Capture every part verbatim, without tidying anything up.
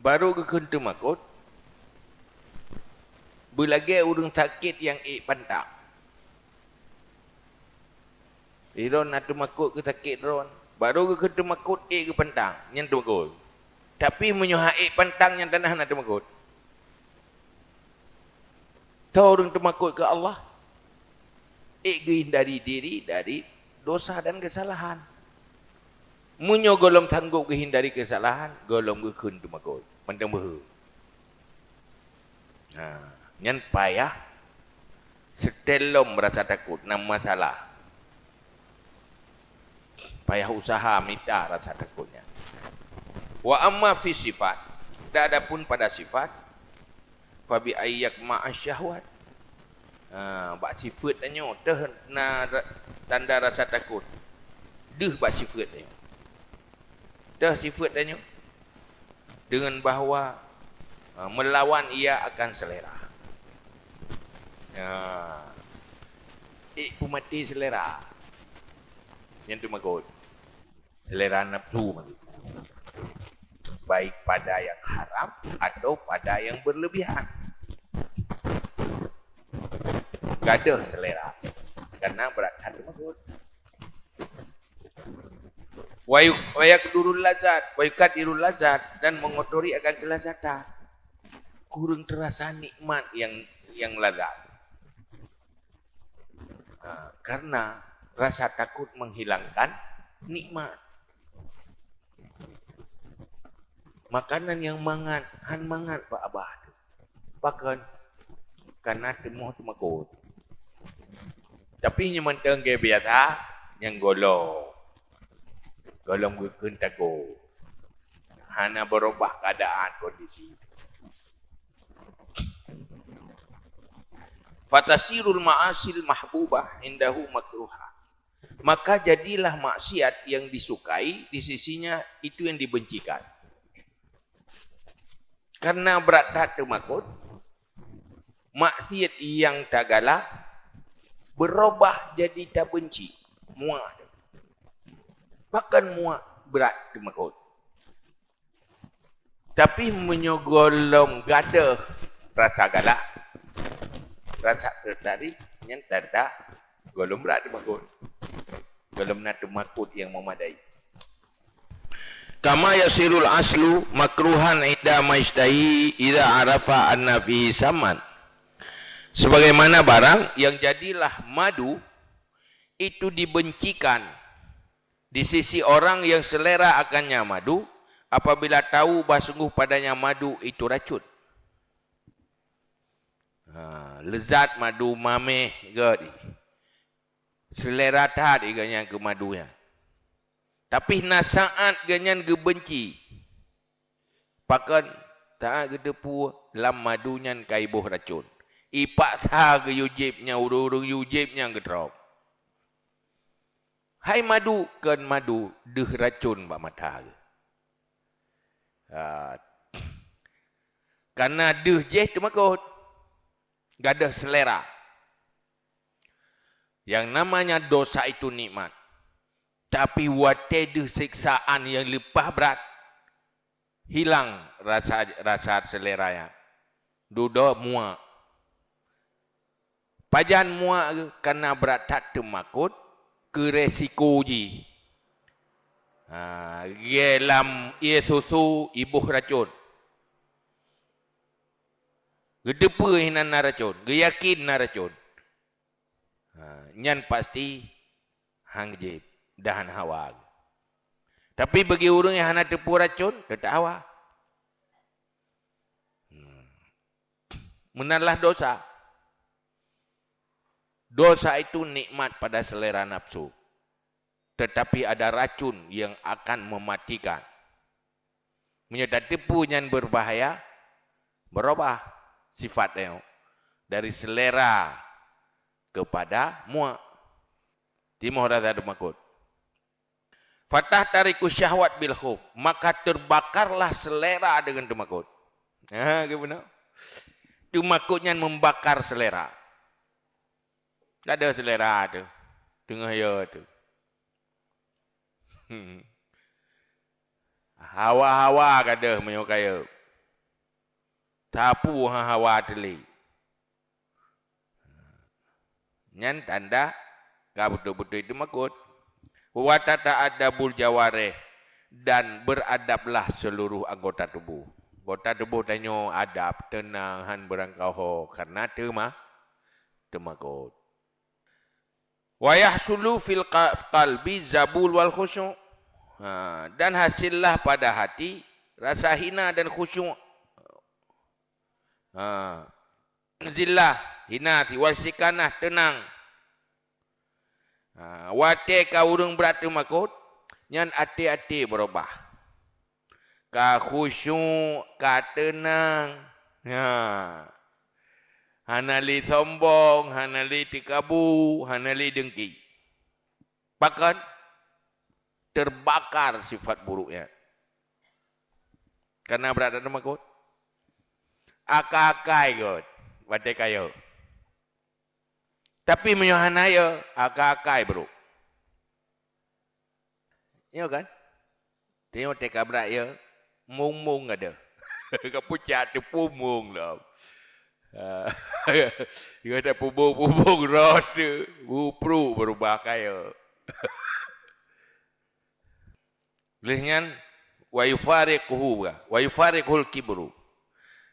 Barô geukheun teumakot, beulagée ureuëng sakét nyang ék pantang. Sidroe na teumakot keu sakét droe, barô geukheun teumakot ék geupantang, nyan teumakot. Tapi meunyoe han ék pantang, nyan tanoh hana teumakot. Soe ureuëng teumakot keu Allah? Ék geuhindari diri dari dosa dan keusalahan. Meunyoe gohlom sanggôp geuhindari keusalahan, gohlom geukheun teumakot. Mantong beuhe. Ha, nyan payah seutôt lom rasa takot, na masalah. Payah useuha mita rasa takot nyan. Wa amma fi sifat, dan adapun pada sifat, fa bi ayyak ma'a syahwat. Ha, bak sifeuet tanyoe teuh na ra-, tanda rasa takot. Deuh bak sifeuet tanyoe. Teuh sifeuet tanyoe. Dengan bahwa, ha, melawan ia akan selera. Ha. Ék peumaté selera. Nyan teumakot. Selera nafsu maksud. Baik pada yang haram atau pada yang berlebihan. Gadoh selera. Karena brat that teumakot. Wa yu-, wa yaqdurul lazat, wa yuqaddirul lazat, dan mengotori akan kelezatan. Kurang terasa nikmat yang, yang lazat. Ha, karena rasa takut menghilangkan nikmat. Makanan nyang mangat, han mangat bak babah teuh. Pakon? Karena teungoh teumakot. Tapi nyoe mantong lagée biasa, nyang gohlom. Gohlom geukheun takot. Hana beurubah keuadaan kondisi. Fatasirul ma'asil mahbubah indahu makruha. Maka jadilah maksiat yang disukai di sisinya itu yang dibencikan. Karena brat that teumakot, maksiat nyang tagalak beurubah jadi tabenci, muak. Bahkan muak brat teumakot. Tapi meunyoe gohlom gadoh rasa galak, rasa teurik, nyan tanda gohlom brat teumakot. Gohlom na teumakot nyang memadai. Kama yasirul aslu makruhan inda masytahi idza arafa anna fihi saman. Sebagaimana barang yang jadilah madu itu dibencikan di sisi orang yang selera akannya madu, apabila tahu bahwa sungguh padanya madu itu racun. Ha, lezat madu mameh gét. Selera that gobnyan keu madu nyan. Tapi na saát gobnyan geubenci. Pakon? Saát geuteupeue lam madu nyan ka iboh racun. Ipaksa geuyue jieb nyan, ureuëng-ureuëng yue jieb nyan geutrok. Hai madu, kon madu, deuh racun bak mata geuh. Ha. Karena deuh jih teumakot. Gadoh selera. Yang namanya dosa itu nikmat. Tapi watée deuh siksaan nyang leupah brat, hilang rasa, rasa selera nyan. Dudoe muak. Pajan muak geuh? Karena brat that teumakot keu resiko jih. Ha, geulam ie susu iboh racun. Geuteupeue hinan na racun, geuyakin na racun. Ha, nyan pasti han jieb dan hawa. Tapi bagi ureuëng nyang hana teupeue racun, teutap hawa. Hmm. Meunanlah dosa. Dosa itu nikmat pada selera nafsu, tetapi ada racun yang akan mematikan. Meunyoe tateupeue nyan berbahaya, berubah sifat nyoe dari selera kepada muak. Timoh rasa teumakot. Fatahtariku syahwat bil khuf, maka terbakarlah selera dengan teumakot. Ha, ka beuna. Teumakot nyan membakar selera. Ka deuh selera teuh. Teungoh yo teuh. Hawa-hawa ka deuh meunyoe kayée. Sapeue hana hawa teuh lé. Nyan tanda ka beutôi-beutôi teumakot. Wa tata'addabul jawarih, dan beradablah seluruh anggota tubuh. Anggota tubuh tanyoe adab, teunang, han beurangkaho, karena teuma-, teumakot. Wa yahsulu fil qa-, qalbi zabul wal khusyuk. Ha, dan hasillah pada hati rasa hina dan khusyuk. Ha. Zillah, hina hati, wal sikanah, teunang. Ha, watée ka ureuëng brat teumakot, nyan até-até beurubah. Ka khusyuk, ka teunang. Ha. Hana lé sombong, hana lé teukabu, hana lé deungki. Pakon? Teubakar sifat buruk nyan. Kana brat teumakot. Akai-akai got, watée ka yo. Tapi meunyoe hana yo, akai-akai brok. Nyo kan? Teunyong teuka brat yo, mong-mong ada. Ka pucak teupeu mong lom. Ha. Yo ada pubong-pubong ros tu, bupruk berubah kaya. Lheueh nyan, wa yufariquhu, wa yufariquhul kibru,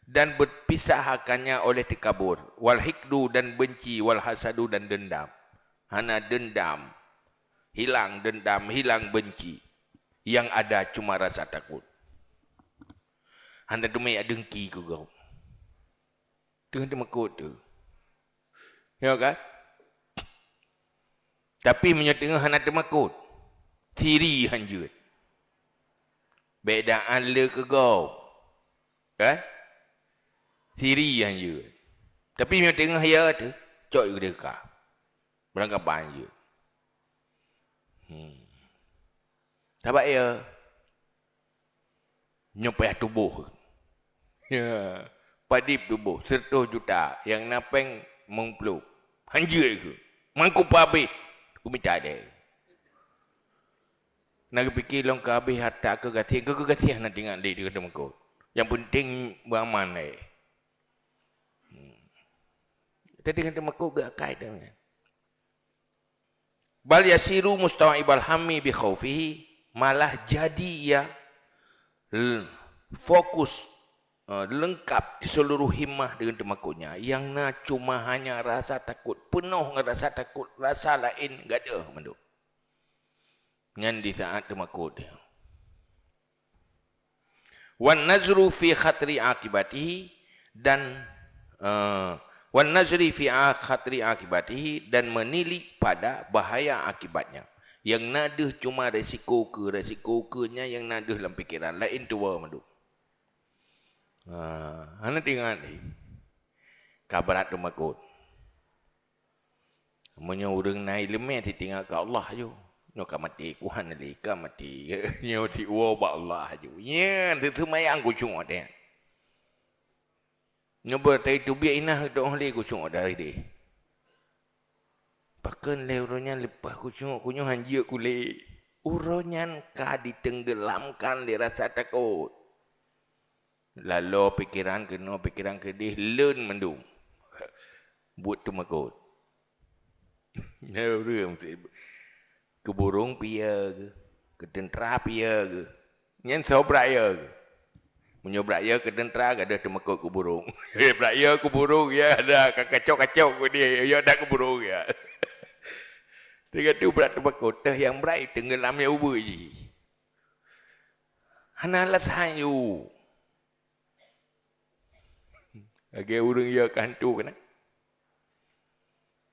dan berpisah akannya oleh takabur, wal hikdu, dan benci, wal hasadu, dan dendam. Hana dendam, hilang dendam, hilang benci. Yang ada cuma rasa takut. Hana teumé deungki keu gob. Teungoh teumakot tu. Ya kan? Tapi meunyoe teungoh hana teumakot, siri hanjeuet. Beda le keu gob. Kan? Siri hanjeuet. Tapi meunyoe teungoh ya tu, cok deuka. Beurangkaban jeuet. Hmm. Sabab ya, nyoe payah tuboh. Ya, padib tuboh, seratus juta, nyang na péng limong ploh. Hanjeuet keu. Mangkuk pabéh, kumita deh. Na geupike lôn ka habéh harta keu gasien, keu gasien na tingat lé di teumakot. Nyang penting beuaman lé. Hmm. Tadi kan teumakot geuakai dah. Bal yasiru mustawa'ibal hammi bi khaufihi, malah jadi ia l-, fokus, eh, lengkap seluruh himmah dengan teumakotnya. Yang na cuma hanya rasa takut, penuh ngon rasa takut, rasa laén gadôh mandum. Nyan di saat teumakot dia. Wan nazru fi khatri akibatihi, dan, eh, wan nazri fi a-, khatri akibatihi, dan menilik pada bahaya akibatnya. Nyang na deuh cuma resiko keu, resiko keu nyan nyang na deuh lam pikeran, laén tuwoe mandum. Ha, hana teuingat lé. Ka brat teumakot. Meunyoe ureuëng na iéleumé, teuingat keu Allah ju. Nyoe ka maté, kuhan lé ka maté. Nyoe siwoe bak Allah ju. Nyan, teuseumayang khusyuk watée nyan. Nyoe beurati teubiet inah teuh lé khusyuk dari deh. Pakon lé uroe nyan leupah khusyuk, khusyuk hanjeuet kulé. Uroe nyan ka ditenggelamkan lé rasa takot. Laloe pikeran keunoe, pikeran keudeh, leuen mandum. Buet teumakot. Nyan ureuëng meusti keu burông piye geuh, keu teuntra piye geuh. Nyan soe brat yo geuh. Meunyoe brat yo keu teuntra, gadôh teumakot keu burông. Brat yo keu burông, ya ada ka kacok-kacok keu dia, ya ada keu burông ya. Teuka tu brat teumakot, teuh nyang brat teunggelam nyang ubeut jih. Hana alasan ju. Lagée ureuëng yo keu hantu keunan.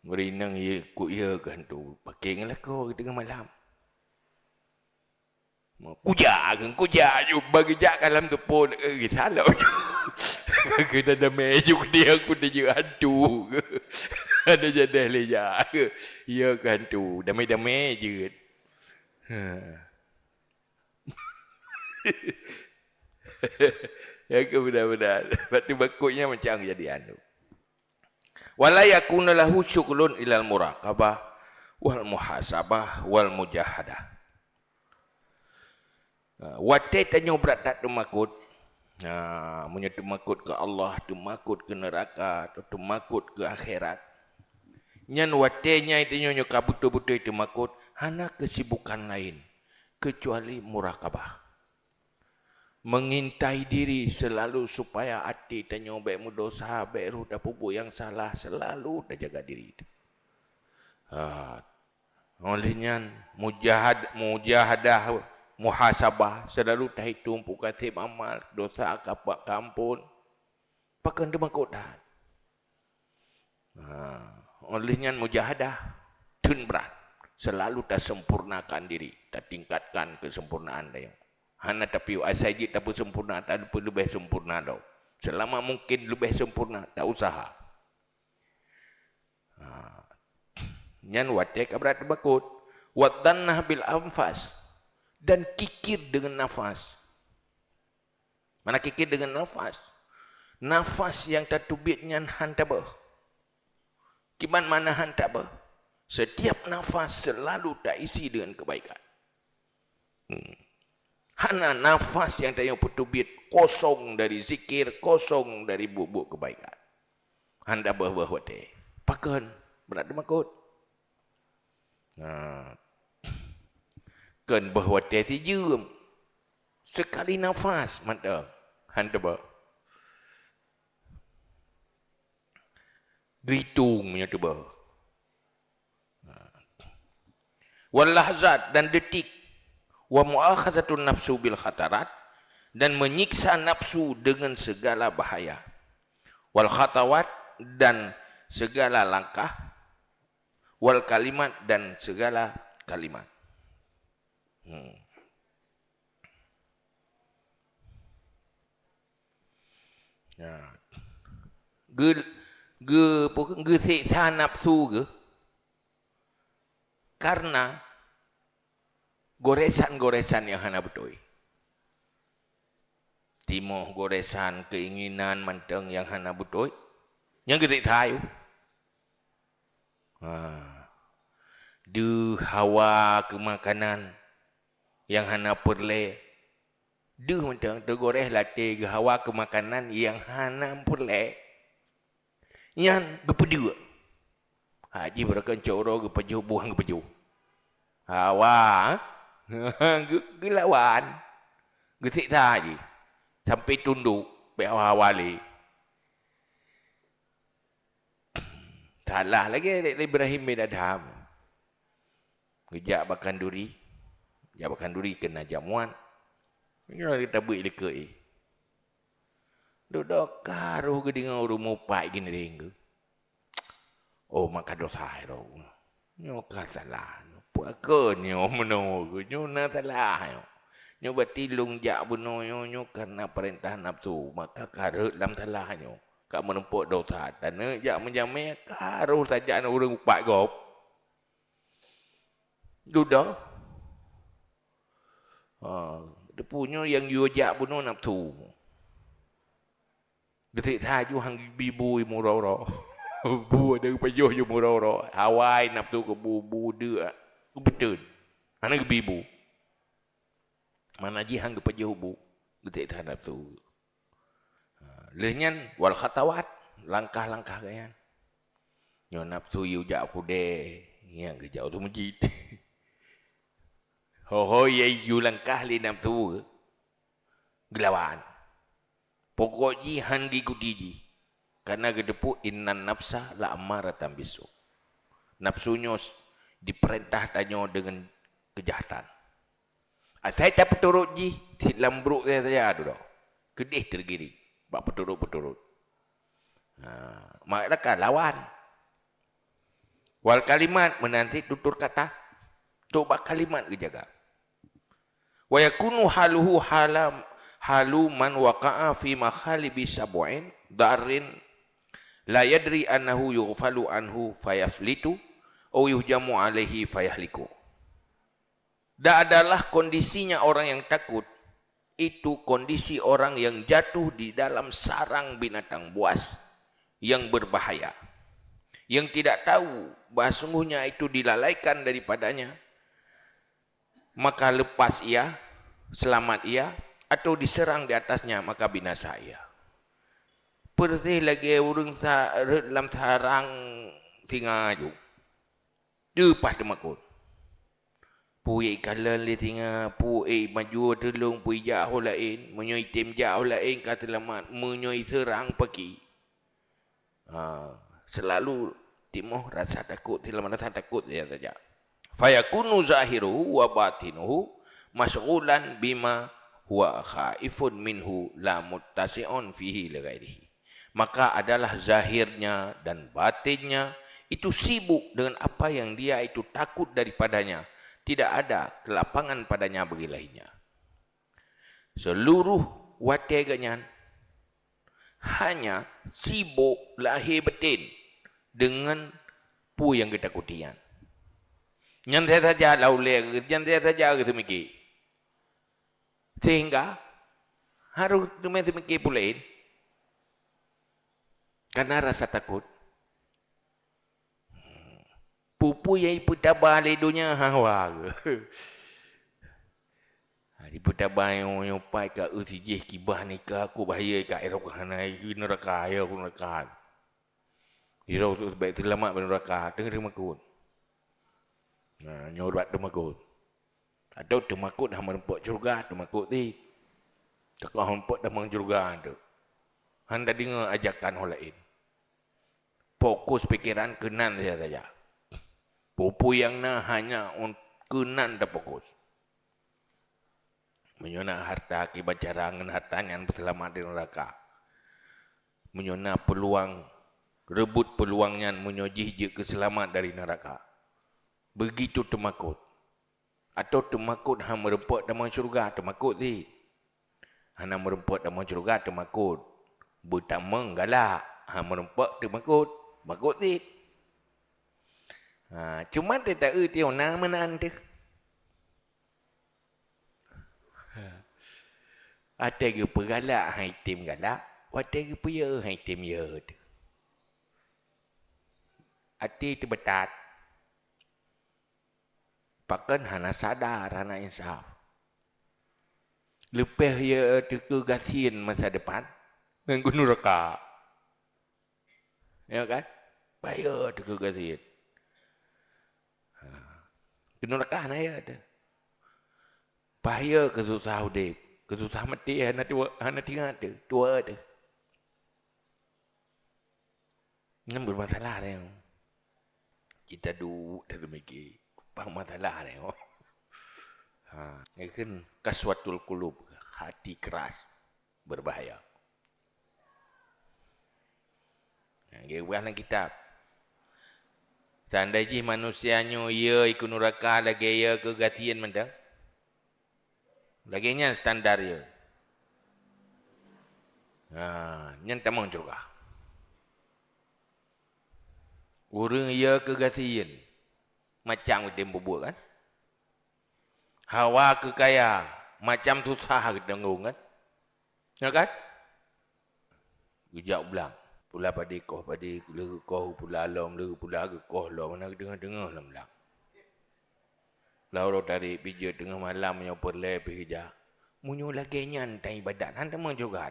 Meurinang ye kok yo keu hantu, paké ngon lakoe teungoh malam. Kujak keu, kujak ju, bagi jak ka lam teupon, eh, salok ju. Keu damé ju keu dia, keu dia hantu. Ada jadah lé jak. Yo keu hantu, damé-damé jeuet. Ha. Ya ke benar-benar. Bak teumakot nyan macam kejadian tu. Wala yakuna lahu syughlun ilal muraqabah wal muhasabah wal mujahadah. Ha, watée tanyoe brat that teumakot, Ha, meunyoe teumakot keu Allah, teumakot keu neuraka, atau teumakot keu akhirat, nyan watée nyan tanyoe nyoe ka beutôi-beutôi teumakot, hana keusibukan laén keucuali murakabah. Mengintai diri selalu supaya até tanyoe bék meudosa, bék rôh tapeubuet nyang salah, selalu tajaga diri. Ha. Óh lheueh nyan, mujahad-, mujahadah, muhasabah, selalu tahitong peue ka seb amal, dosa ka pa-, ka amphon. Pakon teumakot that. Ha, óh lheueh nyan mujahadah, theun brat, selalu tasempurnakan diri, tatingkatkan keusempurnaan tanyoe. Hana tapiôh asai jeuet tapeusempurna, tapeuleubeh sempurna lom. Seulama mungken leubeh sempurna, ta-usaha. Ha. Nyan watée ka brat teumakot. Wadh-dhannah bil anfas, dan kikir deungon nafas. Mana kikir deungon nafas? Nafas nyang tateubiet nyan han taböh. Kiban makna han taböh? Setiap nafas selalu taisi deungon keubaikan. Hmm. Hana nafas nyang tanyoe peuteubiet kosong dari zikir, kosong dari buet-buet keubaikan. Han taböh-böh watée. Pakon? Brat teumakot. Nah. Kon böh watée sijeuem. Sekali nafas mantong. Han taböh. Geuitong meunyoe teuba. Wal lahzat, dan detik. Wa muakhazatun nafsu bil khatarat, dan menyiksa nafsu dengan segala bahaya. Wal khatawat, dan segala langkah. Wal kalimat, dan segala kalimat. Hmm. Ya. Ge-, ge-, apa ke, geuseksa nafsu geuh karena goresan-goresan nyang hana beutôi. Timoh goresan keinginan mantong nyang hana beutôi, nyang geuseksa ayue. Ha. Deuh hawa keu makanan nyang hana peureulée. Deuh mantong teugoreh latée geuhawa keu makanan nyang hana peureulée. Nyan geupeudeuk. Hak jih beureukan cok uroe geupajoh buah geupajoh. Hawa, geu-, geulawan. Geuseksa jih. Sampai tunduk, bék hawa-hawa lé. Salah lagée Ibrahim bin Adham. Geujak bak khanduri. Jak bak khanduri keu na jamuan. Nyoe tabeue likot, eh. Dudoe ka roh geudeungoe ureuëng mupat geuneureng geuh. Oh, maka dosa roh. Nyoe ka salah. Peue keu nyoe meunoe geuh? Nyoe na salah nyoe. Nyoe berarti lôn jak bunoe nyoe, nyoe karena peurintah nafsu. Maka ka rhot lam salah nyoe. Ka meurumpok dosa. Taneuk jak meujamé, ka roh sajan ureuëng mupat gob. Dudoe. Ha, teupeue nyoe nyang yue jak bunoe nafsu. Geuseksa ju han geubi bu meuroe-roe. Bu ada geupajoh ju meuroe-roe. Hawa nafsu keu bu, bu deuk. Geupeuteun. Hana geubi bu. Mana jih han geupajoh bu. Geuseksa nafsu. Ha, lheueh nyan wal khatawat, langkah-langkah geuh nyan. Nyoe nafsu yue jak u keudè, nyan geujak u meuseujid. Ho-ho yue langkah lé nafsu geulawan. Pokok jih han geuikuti jih. Karena geuteupeue innan nafsa la ammaratan bisu. Nafsu nyoe s-, dipeurintah tanyoe deungon keujahatan. Asai tapeuturot jih, cit lam brok saja-saja dudoe. Keudeh teugiring bak peuturot-peuturot. Ha, maka lawan. Wal kalimat, meunan cit tutur kata. Trok bak kalimat geujaga. Wa yakunu haluhu hala, halu man waqa'a fi makhalibi sab'in darrin la yadri annahu yughfalu anhu fayaflitu, au yuhjamu alaihi fayahliku. Dan adalah kondisinya orang yang takut, itu kondisi orang yang jatuh di dalam sarang binatang buas yang berbahaya, yang tidak tahu bahwa sungguhnya itu dilalaikan daripadanya, maka lepas ia, selamat ia, atau diserang di atasnya, maka binasa ia. Persis lagèe ureueng sa-, rhot lam sarang singa ju. Teupah teumakot. Peue ikalon lé singa, peue imaju teulông, peue ijak ho laén, meunyoe item jak ho laén ka seulamat, meunyoe iseurang paki. Ha, seulalu timoh rasa takot, dalam rasa takot saja. Fayakunu zahiruhu wa batinuhu masyghulan bima huwa khaifun minhu la muttasi'un fihi li ghairihi. Maka adalah zahirnya dan batinnya itu sibuk dengan apa yang dia itu takut daripadanya, tidak ada kelapangan padanya bagi lainnya. Seluruh watèe geuh nyan hanya sibok lahé batin deungon peue nyang geutakuti nyan. Nyan saja lam ulèe, nyan saja geuseumike. Sehingga harôh teumé seumike peue laén. Karena rasa takot. Peue-peue nyang ipeutaba lé donya hawa geuh. Ha, ipeutaba nyoe, nyoe pat ka eu sijih kiban nyan ka, kok bahya ka, eh, hana, i neuraka, ya, ku neuraka. Sidroe tu bèk seulamat bak neuraka, teungoh teumakot. Nah, nyoe bak teumakot. Atau teumakot hana meurumpok syeuruga, teumakot cit. Teuka hana meurumpok tamong syeuruga tu. Hana tadeungoe ajakan ho laén. Fokus pikeran keunan saja. Peue-peue nyang na hanya un-, keunan tafokus. Meunyoe na harta, kiban cara ngon harta nyan peuseulamat di neuraka. Meunyoe na peuluang, reubot peuluang nyan meunyoe jih jeuet keu seulamat dari neuraka. Begitu teumakot. Atau teumakot hana meurumpok tamong syeuruga, teumakot cit. Hana meurumpok tamong syeuruga, teumakot. Beutamong galak, hana meurumpok teumakot, makot cit. Ha, cuma teuta-eu teuh na meunan teuh. Watèe geupeugalak han item galak, watèe geupeuyo han item yo teuh. Até teubatat. Pakon hana sadar, hana insaf. Leupah yo teuka gasien masa depan, ngon keuneuraka. Ya kan? Bahaya teuka gasien. Ha. Keuneuraka na ya teuh. Bahaya keususah udép, keususah maté hana tuwo, hana tingat teuh, tuwo teuh. Nyan bermasalah nyoe. Cit taduek, tateumike, bang masalah nyoe. Ha, nyan kheun qaswatul qulub, hati keras, berbahaya. Nah, geupeugah lam kitab. Seandai jih manusia nyoe yo i keuneuraka lagèe yo keu gasien mantong. Lagèe nyan standar yo. Ha, nyan tamong syeuruga. Ureueng yo keu gasien, macam udép bubuet kan? Hawa keu kaya, macam susah geutanggong kan? Ya kan? Geujak u blang. Pula padé koh padé, lheueh koh pula lom, lheueh pula geukoh lom, hana geuteungoh-teungoh lam blang. Lau uroe tarek pih jeuet teungoh malam nyoe peureulèe pih geujak. Meunyoe lagèe nyan tan ibadat, han tamong syeuruga.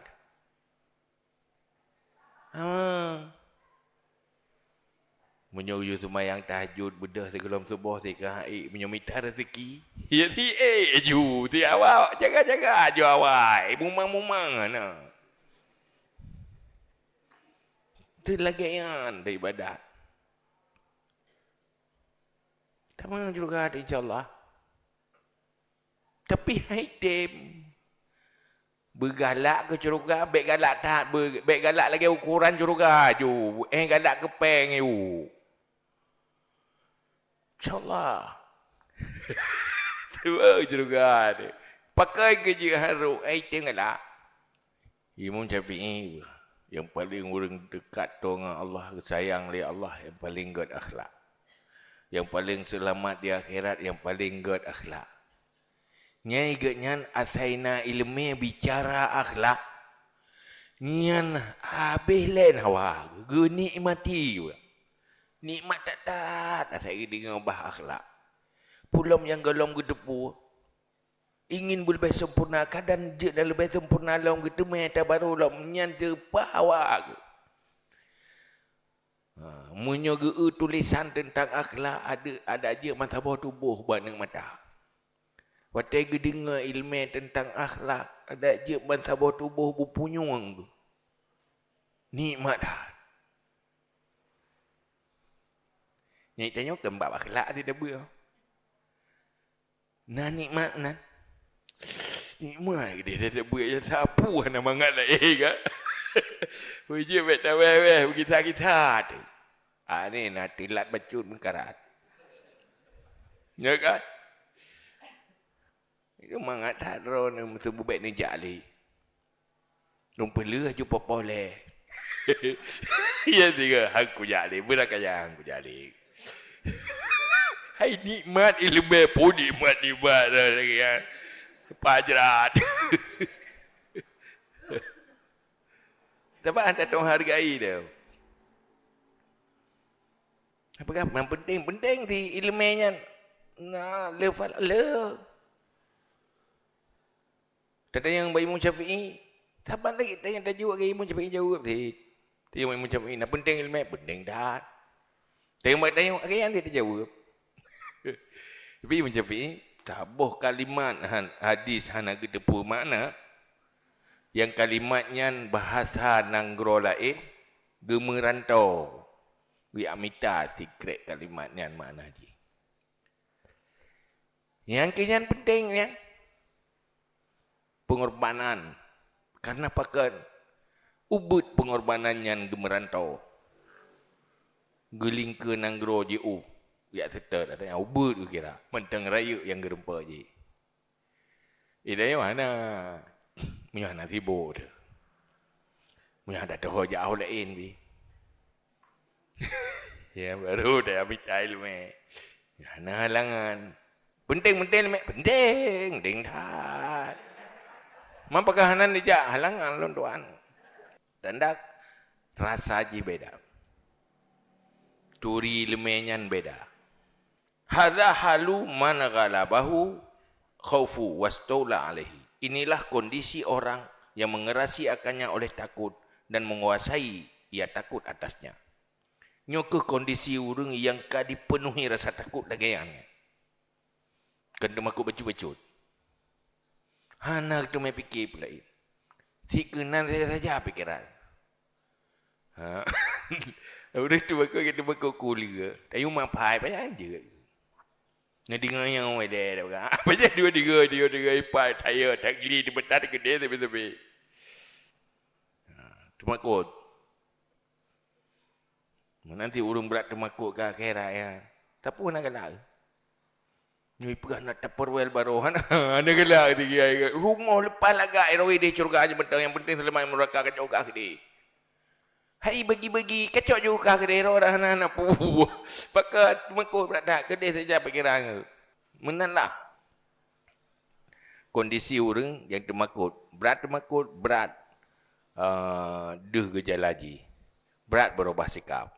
Ha. Meunyoe geuyue seumayang tahajud beudôh sigohlom suboh sikah ék, meunyoe mita raseuki, ya si ék ju, si awak jaga-jaga ju awai, mumang-mumang na. Teuh lagèe nyan teuh ibadat. Tamong syeuruga teuh, insya Allah. Tapi han item. Beugalak keu syeuruga, bèk galak that, beu-, bèk galak lagèe ukoran syeuruga ju. Eh, galak keu péng ju. Insya Allah. Tuwo syeuruga teuh. Pakon keu jeuet harôh, han item galak. Imam Syafi'i, nyang paleng ureueng dekat tô ngon Allah, geusayang lé Allah, nyang paleng gèt akhlak. Nyang paleng seulamat di akhirat, nyang paleng gèt akhlak. Nyan geuh nyan asai na ileumèe bicara akhlak. Nyan habéh lé hawa, geunikmati. Nikmat that-that asai geudeungoe bah akhlak. Peue lom nyang gohlom geuteupeue. ingin beulebeh sempurna, kadang jeuet dan leubeh sempurna lom geuteumé tabaroe lom nyan teupawa geuh. Ha, meunyoe geu-eu tulésan teuntang akhlak, adak, adak jeuet ban saboh tuboh bak aneuk mata. Watée geudeungoe iéleumé teuntang akhlak, adak jeuet ban saboh tuboh beupunyueng geuh. Nikmat that. Nyan tanyoe keu bab akhlak teuh tabeuet. Na nikmat nan. Nikmat geude tabeuet nyang sapeue hana mangat laén ka. Beujeuet bék tawéh-wéh beukisah-kisah teuh. Ah, ni na teulat bacut meukarat. Ya kan? Itu mangat that droeneuh meuteububek neujak lé. Lôn peuleueh ju popoh lé. Ya tiga hang kujak lé, beuna kaya hang kujak lé. Hai nikmat iéleumé pun nikmat-nikmat dah lagi kan. Pajrat. Tapi anda tu hargai dia. Apa kan? Yang penting, penting di iéleumé nyan. Nah, le fal le. Tatanyong bak Imam Syafi'i, saban lagèe tanyong tajaweueb keu Imam Syafi'i jaweueb cit. Tanyong bak Imam Syafi'i, na peunteng ileumèe, peunteng that. Tanyong bak tanyong, akhé nyan cit tajaweueb. Tapi Imam Syafi'i, saboh kalimat han-, hadis hana geuteupeue makna, nyang kalimat nyan bahasa nanggroe laén, geumeuranto, geujak mita sikrek kalimat nyan makna jih. Nyang keu nyan peunteng nyan. Peungorbanan. Kareuna pakon? Ubeuet peungorbanan nyan geumeuranto. Geulingkeue nanggroe jiôh. Jak seutôt, ada nyang ubeuet geukira. Mantong rayeuk nyang geureumpok jih. Ileumèe hana. Meunyoe hana sibok teuh. Meunyoe hana teuho jak ho laén pih. Ya, baru dah mita ileumèe. Hana halangan. Peunteng-peunteng ileumèe, peunteng, peunteng that. Man pakon hana neujak halangan lôn tuan. Tanda rasa jih beda. Turi ileumèe nyan beda. Hadza halu man ghalabahu khaufu wastaula alaihi. Inilah kondisi orang yang mengerasi akannya oleh takut dan menguasai ia takut atasnya. Nyoe kheueh kondisi ureuëng nyang ka jipeunuhi rasa takot lagée nyan. Kon teumakot bacut-bacut. Hana teumé pike peue laén. Sikeunan saja-saja pikeran. Ha. Udah teumakot, teumakot kuliah. Tayue mapai payah jeuet. Neudeungoe nyang wedée dah. Apa jadi dua tiga, dua tiga ipai saya tak geli di betat gede tapi-tapi. Ha, teumakot. Meunan cit ureuëng brat teumakot keu akhirat nyan. Tapi hana galak. Nyoe peugah na Tupperware baroe hana, hana galak tinggai. Rumoh leupah lagak, roh ideh syeuruga hana mantong, nyang penting seulamat, meuraka kacok kah keudeh. Hai bagi-bagi, kacok ju kah keudeh, roh dah hana, hana puih. Pakon teumakot brat that, keudeh saja pikiran. Meunan lah. Kondisi ureuëng nyang teumakot, brat teumakot, brat, eh, deuh geujalan jih, brat beurubah sikap.